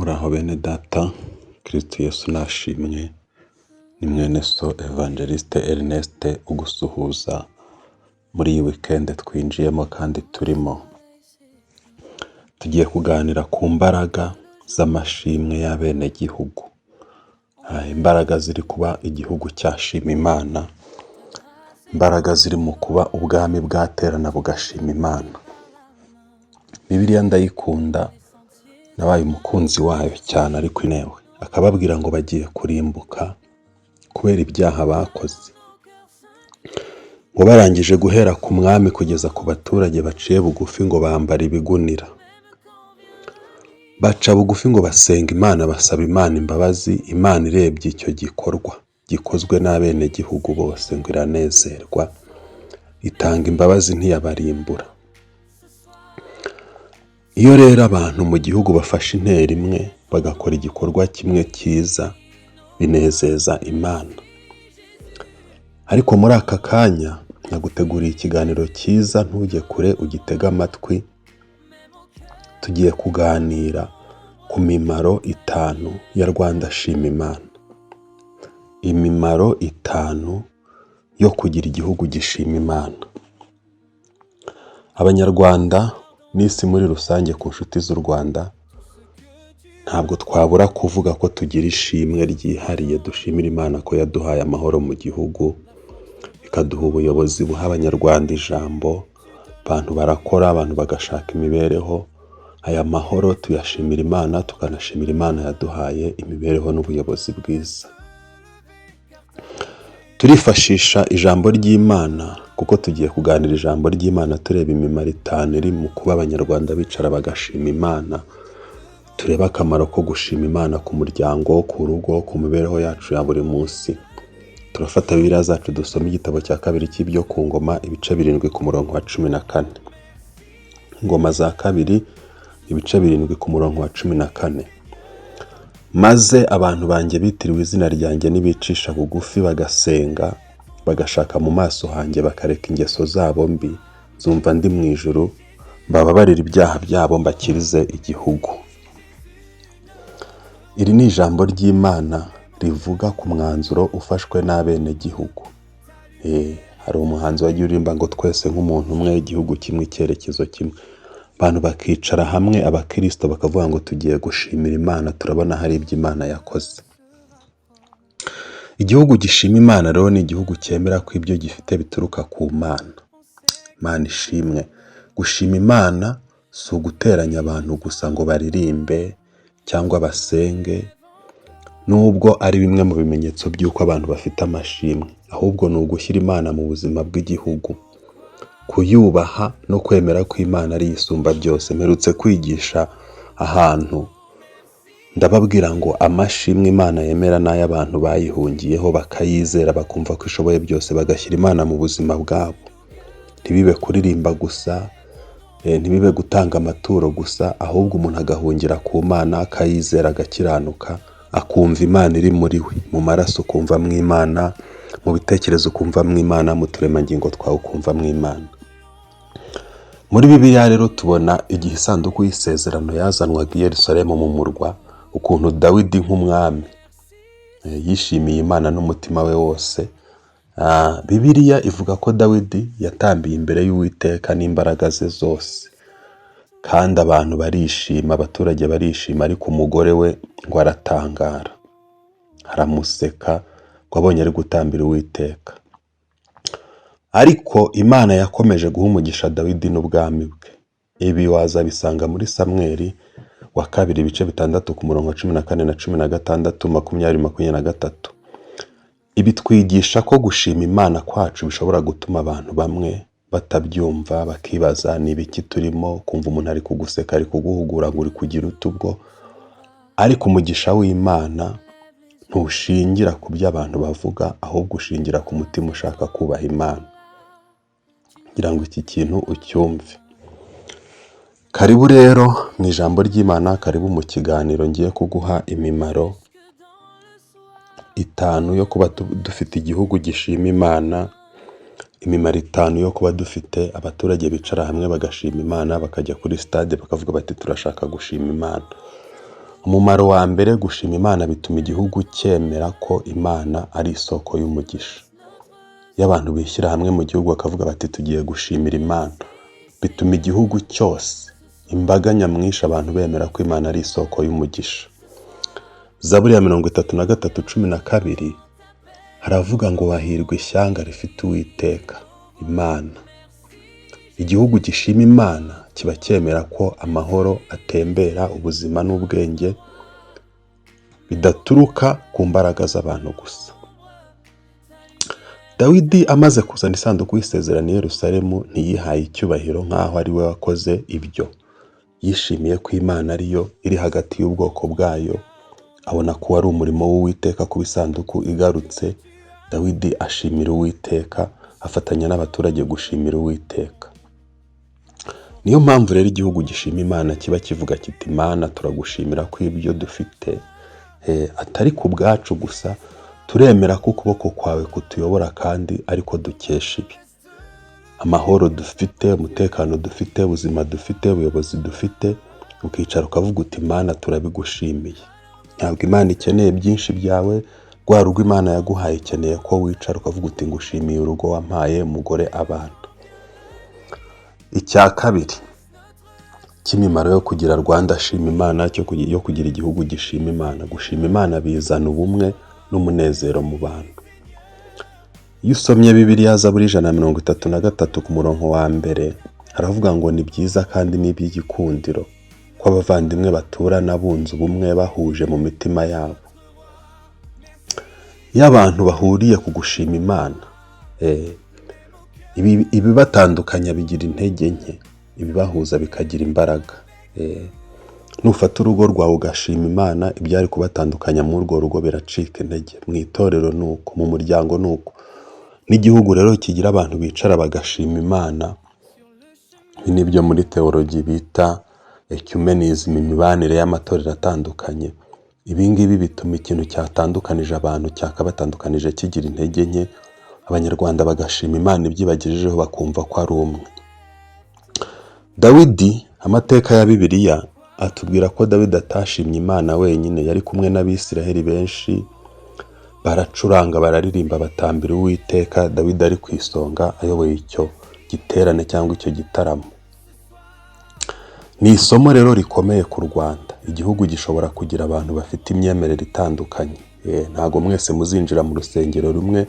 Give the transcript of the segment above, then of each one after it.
Muraho bene data, Kristo Yesu nashimwe, ni mwene so Evangeliste Ernest ugusuhuza muri iyi weekend twinjiyemo kandi turimo. Tugiye kuganira ku mbaraga z'amashimwe y'abenegihugu. Imbaraga ziri kuba igihugu cyashima Imana, imbaraga ziri mu kuba ubwami bwaterana bugashima Imana. Bibiliya ndayikunda, nabaye umukunzi wayo cyane ariko inewe. Akababwira ngo bagiye kurimbuka kubera ibyaha bakoze. Ngo barangije guhera ku mwami kugeza ku baturage baciye bugufi ngo bambara ibigunira. Baca bugufi ngo basenga Imana basaba Imana imbabazi, Imana irebye icyo gikorwa gikozwe n'abenegihugu bose ngo iranezerwa, itanga imbabazi ntiyabarimbura. Iyo rero abantu mu gihugu bafashe intera imwe bagakora igikorwa kimwe cyiza, binezeza Imana. Ariko muri aka kanya naguteguriye ikiganiro cyiza, ntujye kure ugitege amatwi, tugiye kuganira ku mimaro 5 ya Rwanda Shima Imana. Imimaro 5 yo kugira igihugu gishima Imana. Abanyarwanda n'isi muri rusange ku nshuti z'u Rwanda, ntabwo twabura kuvuga ko tugira ishimwe ryihariye dushimira Imana ko yaduhaye amahoro mu gihugu, ikaduha ubuyobozi buha Abanyarwanda ijambo, abantu barakora, abantu bagashaka imibereho, aya mahoro tuyashimira Imana, tukanashimira Imana yaduhaye imibereho n'ubuyobozi bwiza. Turifashisha ijambo ry'Imana kuko tugiye kuganira ijambo ry'Imana tureba imimaro 5 iri mu kuba Abanyarwanda bicara bagashima Imana, turebe akamaro ko gushima Imana ku muryango, ku rugo, ku mibereho yacu ya buri munsi. Turafata Bibiliya zacu dusome igitabo cya kabiri cy'ibyo ku ngoma, ibice 7 ku murongo wa 14. Ingoma za kabiri, ibice 7 ku murongo wa 14. Maze abantu banjye bitiriwe izina ryanjye nibicisha bugufi bagasenga, bagashaka mu maso hanjye bakareka ingeso zabo mbi, nzumva ndi mu ijuru, mbababarire ibyaha byabo mbakirize igihugu. Iri ni ijambo ry'Imana rivuga ku mwanzuro ufashwe n'abenegihugu. Hari umuhanzi wagiye uririmba ngo twese nk'umuntu umwe, igihugu kimwe, icyerekezo kimwe. Abantu bakicara hamwe, abakirisito bakavuga ngo tugiye gushimira Imana, turabona hari ibyo Imana yakoze. Igihugu gishima Imana rero ni igihugu cyemera ko ibyo gifite bituruka ku Mana. Imana ishimwe. Gushima Imana si uguteranya abantu gusa ngo baririmbe cyangwa basenge, nubwo ari bimwe mu bimenyetso by'uko abantu bafite amashimwe, ahubwo ni ugushyira Imana mu buzima bw'igihugu, kuyubaha no kwemera ko Imana ari isumba byose. Mperutse kwigisha ahantu ndababwira ngo amashimwe Imana yemera ni ay'abantu bayihungiyeho bakayizera, bakumva ko ishoboye byose, bagashyira Imana mu buzima bwabo. Ntibibe kuririmba gusa, ntibibe gutanga amaturo gusa, ahubwo umuntu agahungira ku Mana, akayizera, agakiranuka, akumva Imana iri muri we, mu maraso ukumvamo Imana, mu bitekerezo ukumvamo Imana, mu turemangingo twawe ukumvamo Imana. Muri Bibiliya rero tubona igihe isanduku y'isezerano yazanwaga i Yerusalemu mu murwa, ukuntu Dawidi nk'umwami yishimiye Imana n'umutima we wose. Bibiliya ivuga ko Dawidi yatambiye imbere y'Uwiteka n'imbaraga ze zose, kandi abantu barishima, abaturage barishima, ariko umugore we ngo aratangara, aramuseka ngo abonye ari gutambira Uwiteka. Ariko Imana yakomeje guha umugisha Dawidi n'ubwami bwe. Ibi wazabisanga muri Samweli wa kabiri ibice 6 ku murongo wa 14 na 16, 20, 23. Ibi twigisha ko gushima Imana kwacu bishobora gutuma abantu bamwe batabyumva, bakibaza ni ibiki turimo, kumva umuntu ari kuguseka, ari kuguhugura ngo uri kugira ute ubwo. Ariko umugisha w'Imana ntushingira ku byo abantu bavuga, ahubwo ushingira ku mutima ushaka kubaha Imana. Kugira ngo iki kintu ucyumve. Karibu rero mu ijambo ry'Imana, karibu mu kiganiro ngiye kuguha imimaro 5 yo kuba dufite igihugu gishima Imana, imimaro 5 yo kuba dufite abaturage bicara hamwe bagashima Imana, bakajya kuri stade bakavuga bati turashaka gushima Imana. Umumaro wa mbere, gushima Imana bituma igihugu cyemera ko Imana ari isoko y'umugisha. Iyo abantu bishyira hamwe mu gihugu bakavuga bati tugiye gushimira Imana, bituma igihugu cyose, imbaga nyamwinshi, abantu bemera ko Imana ari isoko y'umugisha. Zaburi ya 33:12 haravuga ngo hahirwa ishyanga rifite Uwiteka Imana. Igihugu gishima Imana kiba cyemera ko amahoro atembera, ubuzima n'ubwenge bidaturuka ku mbaraga z'abantu gusa. Dawidi amaze kuzana isanduku y'isezerano i Yerusalemu ntiyihaye icyubahiro nk'aho ari we wakoze ibyo. Yishimiye ko Imana ariyo iri hagati y'ubwoko bwayo, abona ko wari umurimo w'Uwiteka kuba isanduku igarutse. Dawidi ashimira Uwiteka, afatanya n'abaturage gushimira Uwiteka. Niyo mpamvu rero igihugu gishima Imana kiba kivuga kiti Mana turagushimira ko ibyo dufite atari ku bwacu gusa, turemera ko ukuboko kwawe kutuyobora kandi ariko dukesha ibi. Amahoro dufite, umutekano dufite, ubuzima dufite, ubuyobozi dufite, ukicara ukavuga uti Mana turabigushimiye. Ntabwo Imana ikeneye byinshi byawe, rwa rugo Imana yaguhaye ikeneye ko wicara ukavuga uti ngushimiye urugo wampaye, umugore, abana. Icya kabiri cy'imimaro yo kugira Rwanda shima Imana, yo kugira igihugu gishima Imana. Gushima Imana bizana ubumwe n'umunezero mu bantu. Iyo usomye Bibiliya, Zaburi 133 ku murongo wa mbere, haravuga ngo ni byiza kandi ni iby'igikundiro ko abavandimwe baturana bunze ubumwe bahuje mu mitima yabo. Iyo abantu bahuriye ku gushima Imana, ibibatandukanya bigira intege nke, ibibahuza bikagira imbaraga. Nufata urugo rwawe ugashima Imana, ibyari kubatandukanya muri urwo rugo biracika intege. Mu itorero ni uko, mu muryango ni uko. N'igihugu rero kigira abantu bicara bagashima Imana, ibi ni byo muri théologie bita ecumenism, imibanire y'amatorero atandukanye. Ibi ngibi bituma ikintu cyatandukanije abantu, cyakabatandukanije, kigira intege nke, Abanyarwanda bagashima Imana ibyo ibagejejeho, bakumva ko ari umwe. Dawidi, amateka ya Bibiliya atubwira ko Dawidi atashimye Imana wenyine, yari kumwe n'Abisiraheli benshi, baracuranga, bararirimba, batambira Uwiteka, Dawidi ari ku isonga ayoboye icyo giterane cyangwa icyo gitaramo. Ni isomo rero rikomeye ku Rwanda. Igihugu gishobora kugira abantu bafite imyemerere itandukanye. Ntabwo mwese muzinjira mu rusengero rumwe,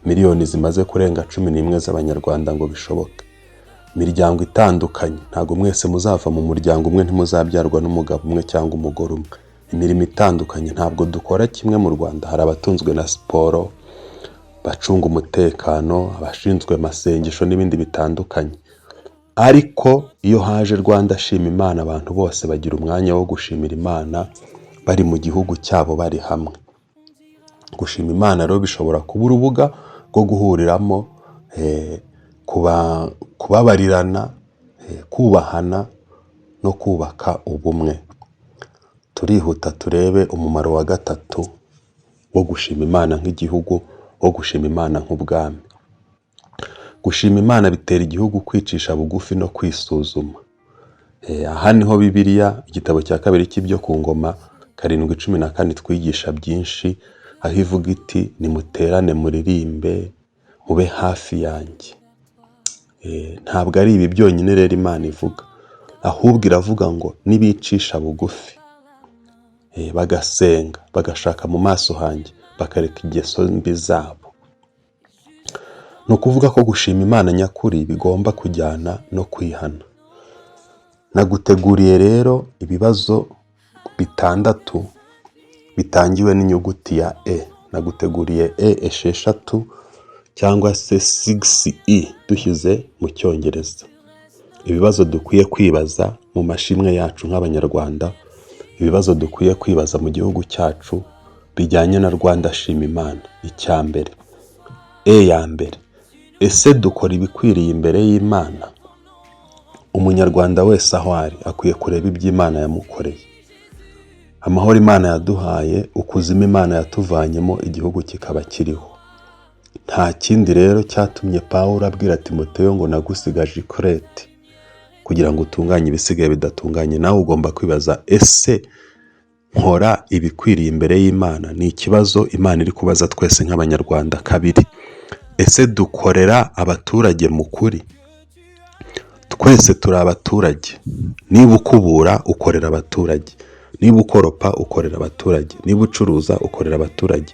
miliyoni zimaze kurenga 11 z'Abanyarwanda, ngo bishoboke. Imiryango itandukanye, ntabwo mwese muzava mu muryango umwe, ntimuzabyarwa n'umugabo umwe cyangwa umugore umwe. Imirimo itandukanye, ntabwo dukora kimwe mu Rwanda. Hari abatunzwe na siporo, abacunga umutekano, abashinzwe amasengesho n'ibindi bitandukanye. Ariko iyo haje Rwanda shima Imana, abantu bose bagira umwanya wo gushimira Imana bari mu gihugu cyabo, bari hamwe. Gushima Imana rero bishobora kuba urubuga rwo guhuriramo, kubabarirana, kubahana no kubaka ubumwe. Turihuta turebe umumaro wa gatatu wo gushima Imana nk'igihugu, wo gushima Imana nk'ubwami. Gushima Imana bitera igihugu kwicisha bugufi no kwisuzuma. Aha niho Bibiliya, igitabo cya kabiri cy'Ibyo ku Ngoma 7:14, twigisha byinshi, aho ivuga iti nimuterane muririmbe mube hafi yanjye. Ntabwo ari ibi byonyine rero Imana ivuga, ahubwo iravuga ngo nibicisha bugufi, bagasenga, bagashaka mu maso hanjye, bakareka ingeso mbi zabo. Ni ukuvuga ko gushima Imana nyakuri bigomba kujyana no kwihana. Naguteguriye rero ibibazo bitandatu bitangiwe n'inyuguti ya E. Naguteguriye E esheshatu cyangwa se 6E dushyize mu Cyongereza. Ibibazo dukwiye kwibaza mu mashimwe yacu nk'Abanyarwanda, ibibazo dukwiye kwibaza mu gihugu cyacu bijyanye na Rwanda shima Imana. Icya mbere, E ya mbere, ese dukora ibikwiriye imbere y'Imana? Umunyarwanda wese aho ari akwiye kureba ibyo Imana yamukoreye, amahoro Imana yaduhaye, ukuzimu Imana yatuvanyemo, igihugu kikaba kiriho. Nta kindi rero cyatumye Pawulo abwira Timoteyo ngo nagusigaje i Kerete kugira ngo utunganye ibisigaye bidatunganye. Nawe ugomba kwibaza, ese Nkora ibikwiriye imbere y'Imana? Ni ikibazo Imana iri kubaza twese nk'Abanyarwanda. Kabiri, ese dukorera abaturage mu kuri? Twese turi abaturage. Niba ukubura, ukorera abaturage. Niba ukoropa, ukorera abaturage. Niba ucuruza, ukorera abaturage.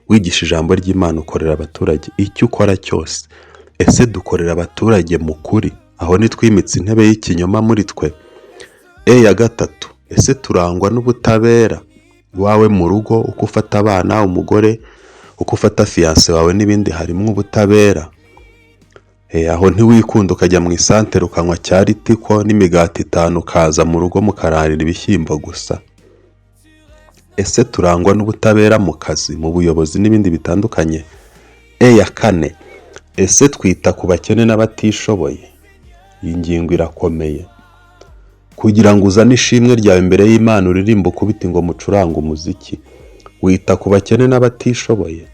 Wigisha ijambo ry'Imana, ukorera abaturage. Icyo ukora cyose, ese dukorera abaturage mu kuri? Aho ntitwimitse intebe y'ikinyoma muri twe? E ya gatatu, ese turangwa n'ubutabera? Iwawe mu rugo, uko ufata abana, umugore, uko ufata fiancé wawe n'ibindi, harimo ubutabera? Aho ntiwikunda ukajya mu isantere ukanywa cya Ritiko n'imigati 5, ukaza mu rugo mukararira ibishyimbo gusa? Ese turangwa n'ubutabera mu kazi, mu buyobozi n'ibindi bitandukanye? E ya kane, ese twita ku bakene n'abatishoboye? Iyi ngingo irakomeye. Kugira ngo uzane ishimwe ryawe imbere y'Imana, uririmbe, ukubita ingoma, ucuranga umuziki, wita ku bakene n'abatishoboye?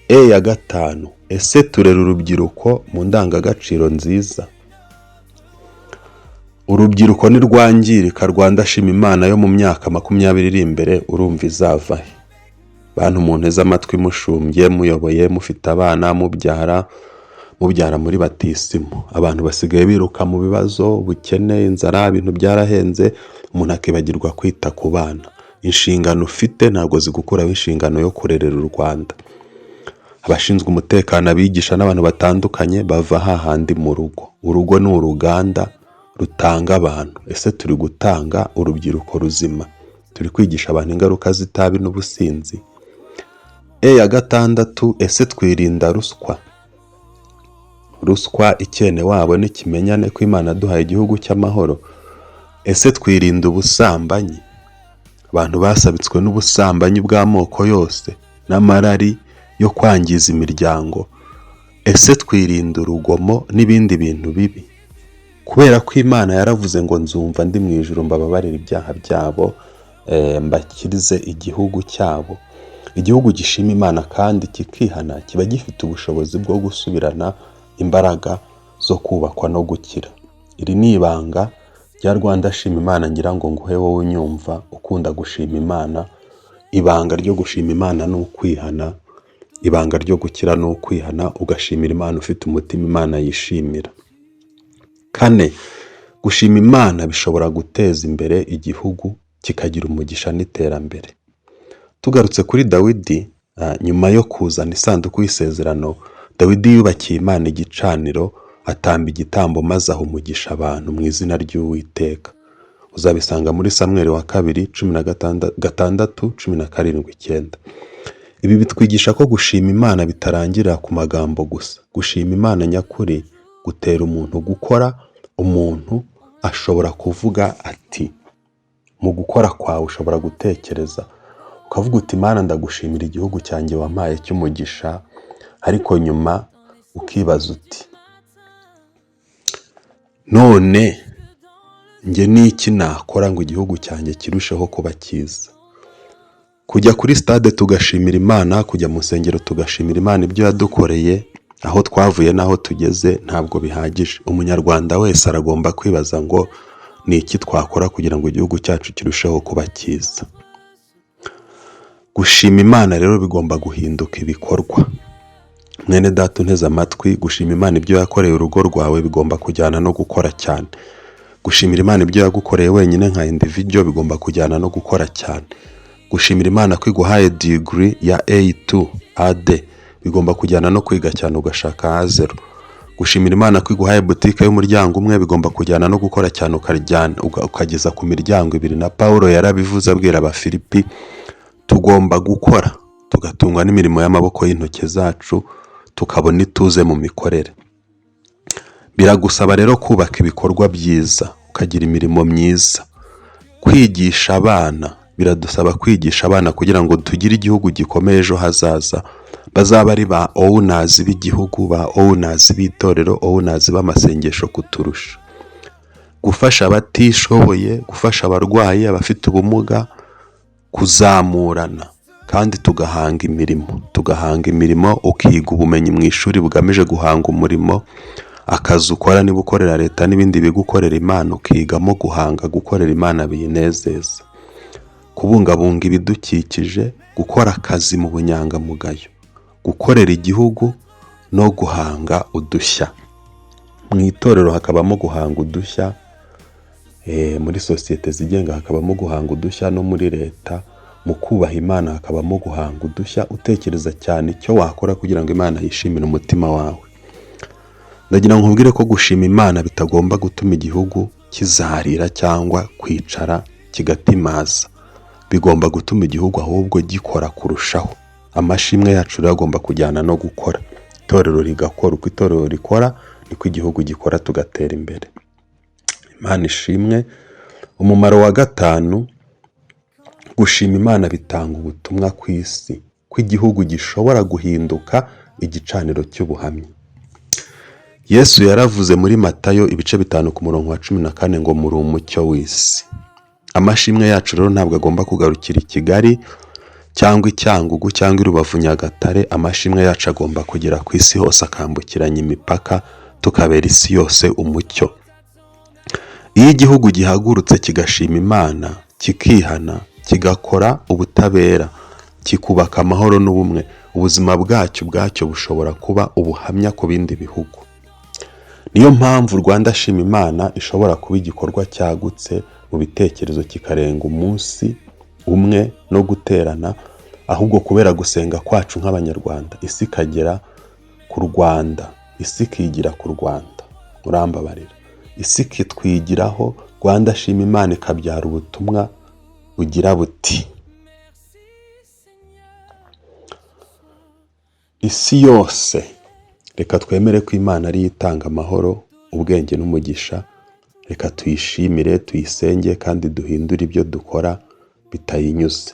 E ya gatanu, ese turera urubyiruko mu ndangagaciro nziza? Urubyiruko nirwangirika, Rwanda Shima Imana yo mu myaka 20 iri imbere urumva izava he? Bantu munteze amatwi, mushumbye, muyoboye, mufite abana, mubyara, mubyara muri batisimu, abantu basigaye biruka mu bibazo, ubukene, inzara, ibintu byarahenze, umuntu akibagirwa kwita ku bana. Inshingano ufite ntabwo zigukuraho inshingano yo kurerera u Rwanda. Abashinzwe umutekano, abigisha n'abantu batandukanye bava hahandi mu rugo. Urugo ni uruganda rutanga abantu. Ese turi gutanga urubyiruko ruzima? Turi kwigisha abantu ingaruka z'itabi n'ubusinzi? E ya gatandatu, ese twirinda ruswa? Ruswa, icyene wabo n'ikimenyane, ko Imana yaduhaye igihugu cy'amahoro. Ese twirinda ubusambanyi? Abantu basabitswe n'ubusambanyi bw'amoko yose n'amarari yo kwangiza imiryango. Ese twirinda urugomo n'ibindi bintu bibi? Kubera ko Imana yaravuze ngo: "Nzumva ndi mu ijuru, mbababarire ibyaha byabo, mbakirize igihugu cyabo." Igihugu gishima Imana kandi kikihana kiba gifite ubushobozi bwo gusubirana imbaraga zo kubakwa no gukira. Iri ni ibanga rya Rwanda Shima Imana ngira ngo nguhe, wowe unyumva ukunda gushima Imana. Ibanga ryo gushima Imana ni ukwihana. Ibanga ryo gukira ni ukwihana, ugashimira Imana ufite umutima Imana yishimira. Kane, gushima Imana bishobora guteza imbere igihugu, kikagira umugisha n'iterambere. Tugarutse kuri Dawidi, nyuma yo kuzana isanduku y'isezerano, Dawidi yubakiye Imana igicaniro, atamba igitambo, maze aha umugisha abantu mu izina ry'Uwiteka. Uzabisanga muri Samweri wa kabiri 16, 17, 9. Ibi bitwigisha ko gushima Imana bitarangirira ku magambo gusa. Gushima Imana nyakuri gutera umuntu gukora. Umuntu ashobora kuvuga ati, mu gukora kwawe ushobora gutekereza ukavuga uti: "Imana, ndagushimira igihugu cyanjye wampaye cy'umugisha", ariko nyuma ukibaza uti: "None njye n'iki nakora ngo igihugu cyanjye kirusheho kuba cyiza?" Kujya kuri stade tugashimira Imana, kujya mu nsengero tugashimira Imana ibyo yadukoreye, aho twavuye n'aho tugeze, ntabwo bihagije. Umunyarwanda wese aragomba kwibaza ngo: "Ni iki twakora kugira ngo igihugu cyacu kirusheho kuba cyiza?" Gushima Imana rero bigomba guhinduka ibikorwa. Mwene data unteze amatwi, gushima Imana ibyo yakoreye urugo rwawe bigomba kujyana no gukora cyane. Gushimira Imana ibyo yagukoreye wenyine nka individual bigomba kujyana no gukora cyane. Gushimira Imana ko iguhaye degree ya A2, AD, bigomba kujyana no kwiga cyane ugashaka A0. Gushimira Imana ko iguhaye butike y'umuryango umwe bigomba kujyana no gukora cyane ukageza ku miryango ibiri. Na Paul yarabivuze abwira Abafilipi: tugomba gukora tugatungwa n'imirimo y'amaboko y'intoki zacu, tukabona ituze mu mikorere. Biragusaba rero kubaka ibikorwa byiza, ukagira imirimo myiza. Kwigisha abana, biradusaba kwigisha abana kugira ngo tugire igihugu gikomeye ejo hazaza, bazaba ari ba owners b'igihugu, ba owners b'itorero, owners b'amasengesho kuturusha. Gufasha abatishoboye, gufasha abarwayi, abafite ubumuga, kuzamurana kandi tugahanga imirimo, tugahanga imirimo. Ukiga ubumenyi mu ishuri bugamije guhanga umurimo, akazi ukora, niba ukorera leta n'ibindi bigo, ukorera Imana, ukigamo guhanga, gukorera Imana biyinezeza. kubungabunga ibidukikije, gukora akazi mu bunyangamugayo, gukorera igihugu no guhanga udushya. Mu itorero hakabamo guhanga udushya, muri sosiyete zigenga hakabamo guhanga udushya, no muri leta mu kubaha Imana hakabamo guhanga udushya, utekereza cyane icyo wakora kugira ngo Imana yishimire umutima wawe. Ndagira ngo nkubwire ko gushima Imana bitagomba gutuma igihugu kizarira cyangwa kwicara kigatimaza. Bigomba gutuma igihugu ahubwo gikora kurushaho. Amashimwe yacu rero agomba kujyana no gukora. Itorero rigakora, uko itorero rikora niko igihugu gikora, tugatera imbere. Imana ishimwe. Umumaro wa gatanu, gushima Imana bitanga ubutumwa ku isi ko igihugu gishobora guhinduka igicaniro cy'ubuhamya. Yesu yaravuze muri Matayo ibice 5 ku murongo wa 14 ngo muri umucyo w'isi. Amashimwe yacu rero ntabwo agomba kugarukira i Kigali cyangwa i Cyangugu cyangwa i Rubavu, Nyagatare. Amashimwe yacu agomba kugera ku isi hose, akambukiranya imipaka, tukabera isi yose umucyo. Iyo igihugu gihagurutse kigashima Imana, kikihana, kigakora ubutabera, kikubaka amahoro n'ubumwe, ubuzima bwacyo ubwacyo bushobora kuba ubuhamya ku bindi bihugu. Niyo mpamvu Rwanda Shima Imana ishobora kuba igikorwa cyagutse mu bitekerezo, kikarenga umunsi umwe no guterana, ahubwo kubera gusenga kwacu nk'Abanyarwanda, isi ikagera ku Rwanda, isi ikigira ku Rwanda, murambabarira, isi ikitwigiraho. Rwanda Shima Imana ikabyara ubutumwa bugira buti: isi yose reka twemere ko Imana ariyo itanga amahoro, ubwenge n'umugisha. Reka tuyishimire, tuyisenge kandi duhindure ibyo dukora bitayinyuze.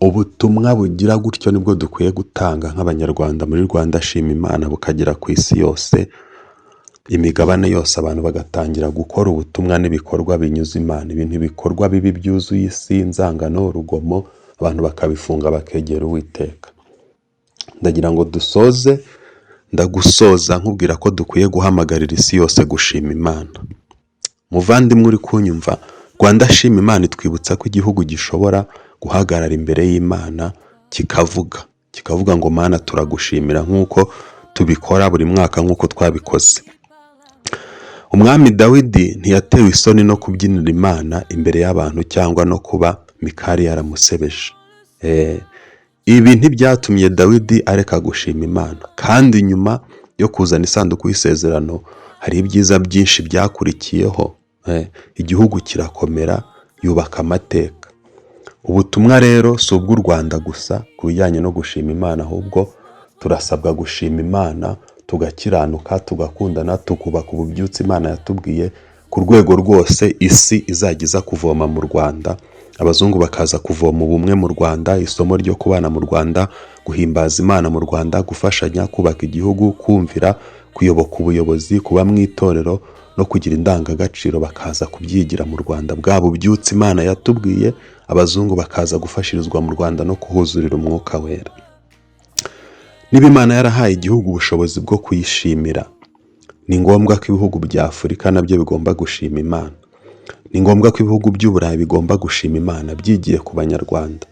Ubutumwa bugira gutyo nibwo dukwiye gutanga nk'Abanyarwanda muri Rwanda Shima Imana, bukagera ku isi yose, imigabane yose, abantu bagatangira gukora ubutumwa n'ibikorwa binyuze Imana. Ibintu ibikorwa bibi byuzuye isi, inzangano, urugomo, abantu bakabifunga bakegera Uwiteka. Ndagira ngo dusoze, ndagusoza nkubwira ko dukwiye guhamagarira isi yose gushima Imana. Muvandimwe uri kunyumva, Rwanda Shima Imana itwibutsa ko igihugu gishobora guhagarara imbere y'Imana kikavuga ngo Mana turagushimira, nk'uko tubikora buri mwaka, nk'uko twabikoze. Umwami Dawidi ntiyatewe isoni no kubyinira Imana imbere y'abantu cyangwa no kuba Mikali yaramusebeje. Ibi ntibyatumye Dawidi areka gushima Imana, kandi nyuma yo kuzana isanduku y'isezerano hari ibyiza byinshi byakurikiyeho. Igihugu kirakomera, yubaka amateka. Ubutumwa rero si ubw'u Rwanda gusa ku bijyanye no gushima Imana, ahubwo turasabwa gushima Imana, tugakiranuka, tugakundana, tukubaka ububyutse Imana yatubwiye ku rwego rwose isi izajya iza kuvoma mu Rwanda, abazungu bakaza kuvoma ubumwe mu Rwanda, isomo ryo kubana mu Rwanda, guhimbaza Imana mu Rwanda, gufashanya, kubaka igihugu, kumvira, kuyoboka ubuyobozi, kuba mu itorero no kugira indangagaciro, bakaza kubyigira mu Rwanda. Bwa bubyutse Imana yatubwiye, abazungu bakaza gufashirizwa mu Rwanda no kuhuzurira umwuka wera. Niba Imana yarahaye igihugu ubushobozi bwo kuyishimira, ni ngombwa ko ibihugu bya Afurika nabyo bigomba gushima Imana. Ni ngombwa ko ibihugu by'Uburayi bigomba gushima Imana byigiye ku Banyarwanda.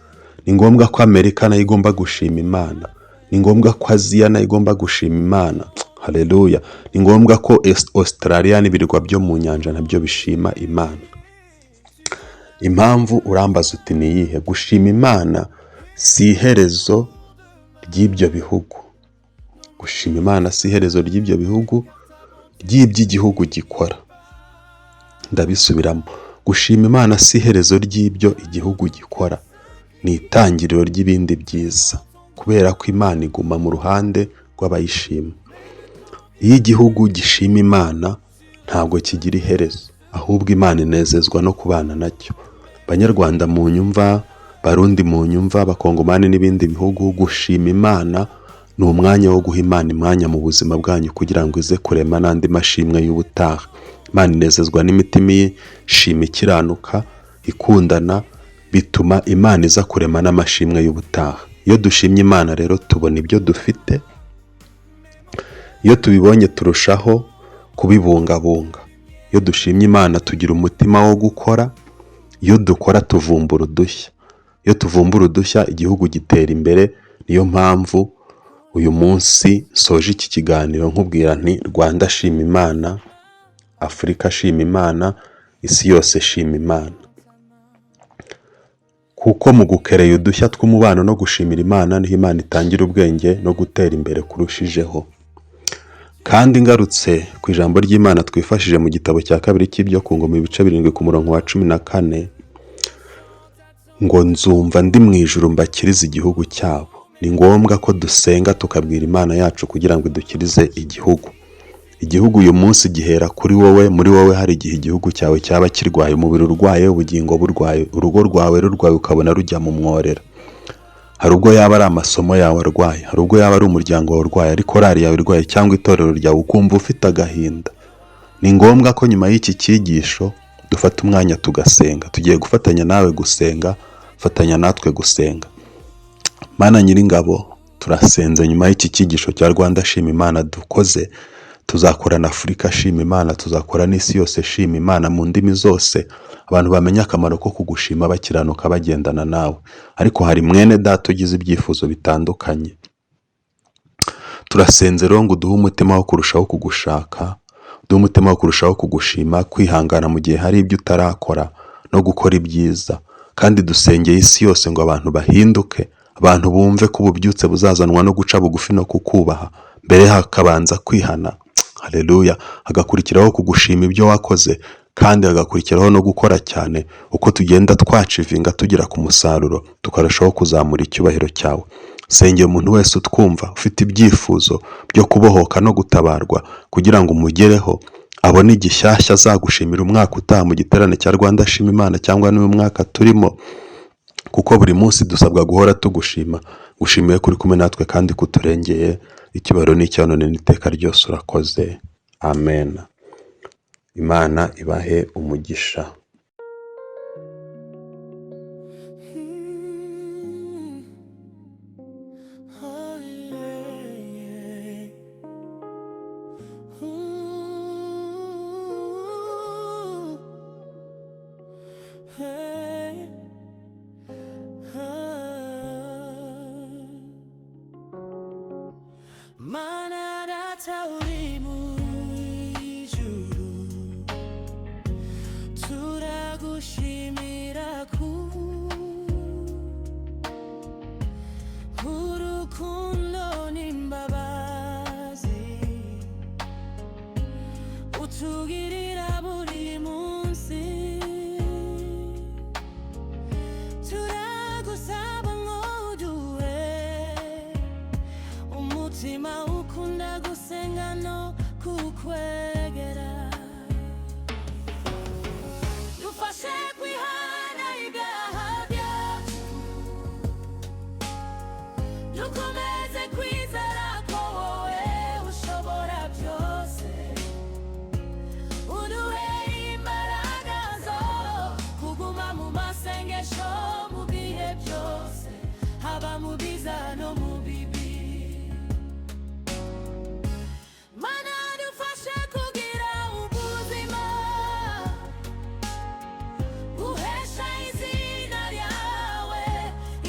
Ni ngombwa ko Amerika nayo igomba gushima Imana. Ni ngombwa ko Aziya nayo igomba gushima Imana. Haleluya. Ni ngombwa ko Australia n'ibirwa byo mu nyanja nabyo bishima Imana. Impamvu urambaza uti ni iyihe? Gushima Imana si iherezo ry'ibyo bihugu. Gushima Imana si iherezo ry'ibyo bihugu, ry'iby'igihugu gikora. Ndabisubiramo. Gushima Imana si iherezo ry'ibyo igihugu gikora, ni itangiriro ry'ibindi byiza, kubera ko Imana iguma mu ruhande rw'abayishima. Iyo igihugu gishima Imana ntabwo kigira iherezo, ahubwo Imana inezezwa no kubana nacyo. Banyarwanda mu nyumva, Barundi mu nyumva, Abakongomani n'ibindi bihugu, gushima Imana ni umwanya wo guha Imana imwanya mu buzima bwanyu kugira ngo ize kurema n'andi mashimwe y'ubutaha. Imana inezezwa n'imitima ishima, ikiranuka, ikundana, bituma Imana iza kurema n'amashimwe y'ubutaha. Iyo dushimye Imana rero tubona ibyo dufite, iyo tubibonye turushaho kubibungabunga. Iyo dushimye Imana tugira umutima wo gukora, iyo dukora tuvumbura udushya. Iyo tuvumbura udushya, igihugu gitera imbere. Niyo mpamvu uyu munsi nsoje iki kiganiro nkubwira nti: Rwanda, shima Imana; Afurika, shima Imana; isi yose, shima Imana. Kuko mu gukereya udushya tw'umubano no gushimira Imana, niho Imana itangira ubwenge no gutera imbere kurushijeho. Kandi ngarutse ku ijambo ry'Imana twifashije mu gitabo cya kabiri cy'Ibyo ku Ngoma, ibice 7 ku murongo wa 14, ngo: "Nzumva ndi mu ijuru, mbakirize igihugu cyabo." Ni ngombwa ko dusenga, tukabwira Imana yacu kugira ngo idukirize igihugu. Igihugu uyu munsi gihera kuri wowe, muri wowe. Hari igihe igihugu cyawe cyaba kirwaye, umubiri urwaye, ubugingo burwaye, urugo rwawe rurwaye, ukabona rujya mu mworera. Hari ubwo yaba ari amasomo yawe arwaye, hari ubwo yaba ari umuryango wawe urwaye, ari korari yawe irwaye, cyangwa itorero ryawe, ukumva ufite agahinda. Ni ngombwa ko nyuma y'iki cyigisho dufata umwanya tugasenga. Tugiye gufatanya nawe gusenga, fatanya natwe gusenga. Mana Nyiringabo, turasenze. Nyuma y'iki cyigisho cya Rwanda Shima Imana dukoze, tuzakora na Afurika Shima Imana, tuzakora n'isi yose Shima Imana mu ndimi zose, abantu bamenya akamaro ko kugushima, bakiranuka, bagendana nawe. Ariko hari mwene data ugize ibyifuzo bitandukanye. Turasenze rero ngo uduhe umutima wo kurushaho kugushaka, uduhe umutima wo kurushaho kugushima, kwihangana mu gihe hari ibyo utarakora, no gukora ibyiza. Kandi dusengeye isi yose ngo abantu bahinduke, abantu bumve ko ububyutse buzazanwa no guca bugufi no kukubaha. Mbere hakabanza kwihana, haleluya, hagakurikiraho kugushima ibyo wakoze, kandi hagakurikiraho no gukora cyane. Uko tugenda twachievinga, tugera ku musaruro, tukarushaho kuzamura icyubahiro cyawe. Sengera umuntu wese utwumva ufite ibyifuzo byo kubohoka no gutabarwa, kugira ngo umugereho, abone igishyashya azagushimira umwaka utaha mu giterane cya Rwanda Shima Imana, cyangwa n'uyu mwaka turimo, kuko buri munsi dusabwa guhora tugushima. Gushimiye kuri kumwe natwe kandi kuturengeye. Icyubahiro ni icyawe none n'iteka ryose, urakoze. Amen. Imana ibahe umugisha. Oh, yeah. Ooh. Hey. Ah. Mana Data uri mu ijuru, turagushimira ku urukundo n'imbabazi utugirira buri munsi. Turagusaba ngo uduhe umutima ukunda gusenga no kukwegera. Dufashe kwihana ibyaha byacu, dukomeze kwizera ko wowe ushobora byose. Uduhe imbaraga zo kuguma mu masengesho mu bihe byose, haba mu biza no mu bibi. Mana, dufashe kugira ubuzima buhesha izina ryawe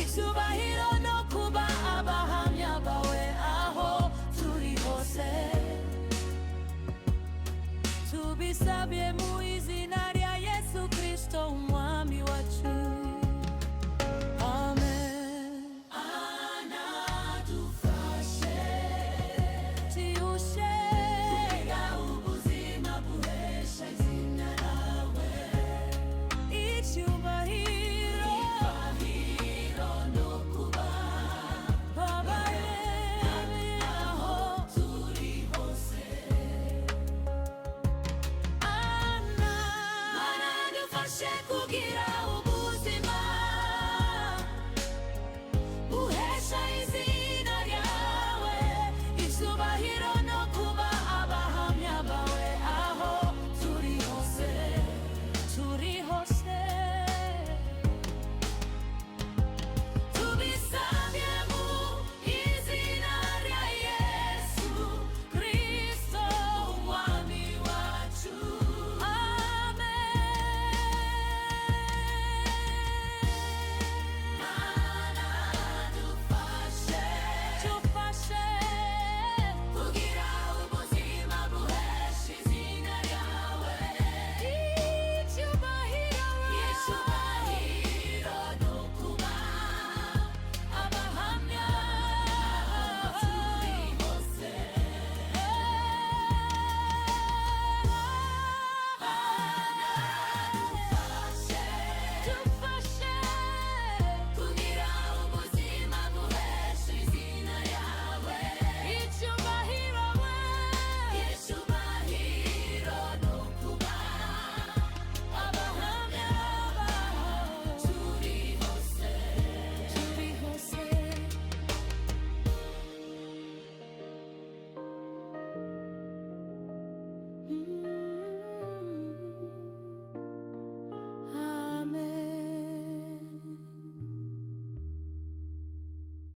icyubahiro, no kuba abahamya bawe aho turi hose. Tubisabye mu